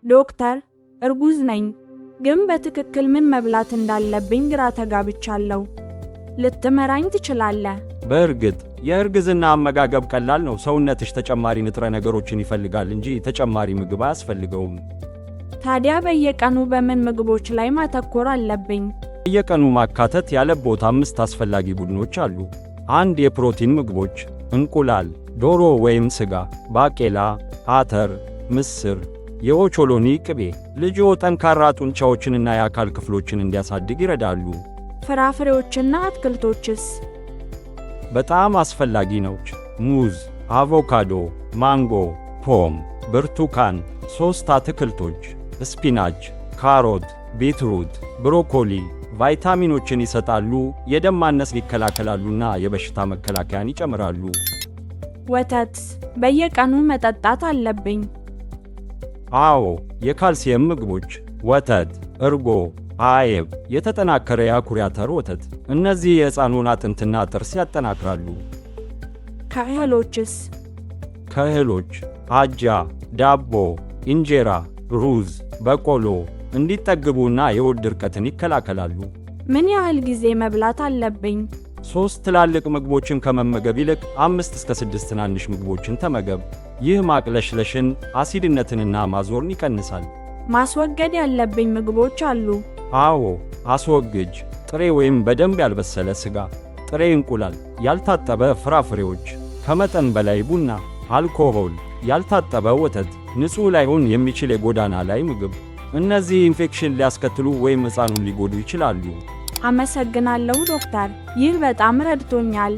ዶክተር፣ እርጉዝ ነኝ፣ ግን በትክክል ምን መብላት እንዳለብኝ ግራ ተጋብቻለሁ። ልትመራኝ ትችላለህ? በእርግጥ የእርግዝና አመጋገብ ቀላል ነው። ሰውነትሽ ተጨማሪ ንጥረ ነገሮችን ይፈልጋል እንጂ ተጨማሪ ምግብ አያስፈልገውም። ታዲያ በየቀኑ በምን ምግቦች ላይ ማተኮር አለብኝ? በየቀኑ ማካተት ያለብዎት አምስት አስፈላጊ ቡድኖች አሉ። አንድ፣ የፕሮቲን ምግቦች፣ እንቁላል፣ ዶሮ ወይም ሥጋ፣ ባቄላ፣ አተር፣ ምስር፣ የኦቾሎኒ ቅቤ። ልጅዎ ጠንካራ ጡንቻዎችንና የአካል ክፍሎችን እንዲያሳድግ ይረዳሉ። ፍራፍሬዎችና አትክልቶችስ? በጣም አስፈላጊ ነው። ሙዝ፣ አቮካዶ፣ ማንጎ፣ ፖም፣ ብርቱካን። ሶስት፣ አትክልቶች፣ spinach፣ ካሮት፣ beetroot፣ ብሮኮሊ ቫይታሚኖችን ይሰጣሉ፣ የደም ማነስን ይከላከላሉና የበሽታ መከላከያን ይጨምራሉ። ወተትስ በየቀኑ መጠጣት አለብኝ? አዎ፣ የካልሲየም ምግቦች፣ ወተት፣ እርጎ፣ አይብ፣ የተጠናከረ የአኩሪ አተር ወተት። እነዚህ የሕፃኑን አጥንትና ጥርስ ያጠናክራሉ። ከእህሎችስ? ከእህሎች አጃ፣ ዳቦ፣ እንጀራ፣ ሩዝ፣ በቆሎ እንዲጠግቡና የሆድ ድርቀትን ይከላከላሉ። ምን ያህል ጊዜ መብላት አለብኝ? ሶስት ትላልቅ ምግቦችን ከመመገብ ይልቅ 5 እስከ 6 ትናንሽ ምግቦችን ተመገብ። ይህ ማቅለሽለሽን፣ አሲድነትንና ማዞርን ይቀንሳል። ማስወገድ ያለብኝ ምግቦች አሉ? አዎ፣ አስወግጅ። ጥሬ ወይም በደንብ ያልበሰለ ሥጋ፣ ጥሬ እንቁላል፣ ያልታጠበ ፍራፍሬዎች፣ ከመጠን በላይ ቡና፣ አልኮሆል፣ ያልታጠበ ወተት፣ ንጹሕ ላይሆን የሚችል የጎዳና ላይ ምግብ። እነዚህ ኢንፌክሽን ሊያስከትሉ ወይም ሕፃኑን ሊጎዱ ይችላሉ። አመሰግናለሁ ዶክተር፣ ይህ በጣም ረድቶኛል።